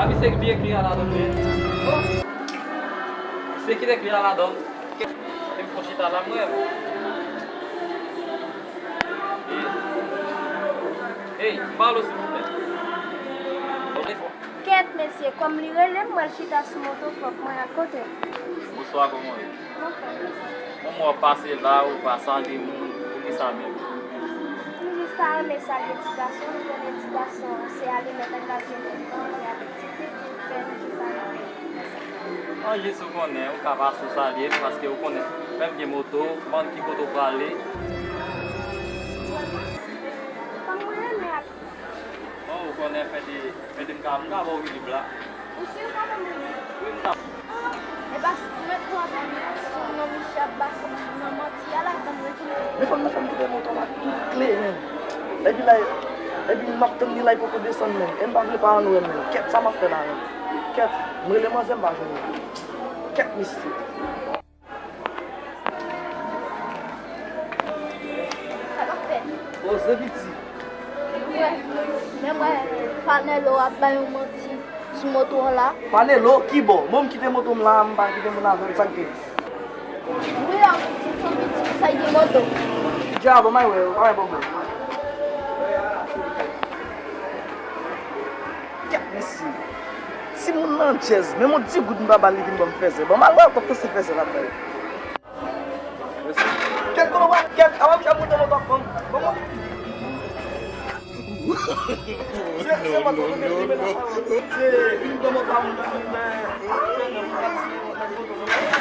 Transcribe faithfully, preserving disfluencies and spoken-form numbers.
A, misye ki byen kli a ladan, wi. Misye ki te kli a ladan. Epi fò chita la, mwen. Ey, ey, pale, silvouplè. Pale fò. Kèt, mesye, kòm li rele m, mwen chita sou moto, fòk mwen al kote. Bonswa, kòman w ye? Mwen fè. Bon, mwen pase la, ou pa salye moun, poukisa menm? M jis ta renmen salye ti gason, ou konnen ti gason, se alimèt ak gason, manje avèk ti fi, ki fè m jis ta renmen. An, jis ou konnen, ou ka pase ou salye m, paske ou konnen, menm gen moto, bann ki kote ou prale. Kòm mwen renmen ak Bon, ou konnen fè de, fè de m ka, m ka ba w ridib la. Ou si ou ka ban m ridib? Wi, m ka. E pa si mwen twò bèl sou non Michel ap ba sou nan manti a la, tann rejim. Men fanm nan fè m kite moto m ak tout kle, men. Epi la, epi m ap tann li la, li poko desann, men. E m pa vle pa ann wè, men. Kèt, sa m ap fè la, men. Kèt, m rele manzè, m pa jwenn li. Kèt, mesye. Sa k ap fèt? Poze piti. Mwen, men mwen, Fanelo ap bay yon manti sou moto an la. Fanelo, ki bò? Bon, m kite moto m la, m pa kite moun avè m, sa k gen? Wi, a, se fanm piti, sa gen moto. Dja, bon, may wè, pa gen pwoblèm. Kèt, mesye. Timoun nan djèz, menm yon ti goud m pa ba l, li vin ban m fèzè. Bon, m al wè l kòb se fèzè l ap bay. Kèt, kòman w ap, kèt, a w ap janm monte moto ak fanm. Kòman? Se, se mwen ki te li mennen pawòl. Se vin pran moto a moun nan, vin fè, fè nan moun nan, se moto moun nan.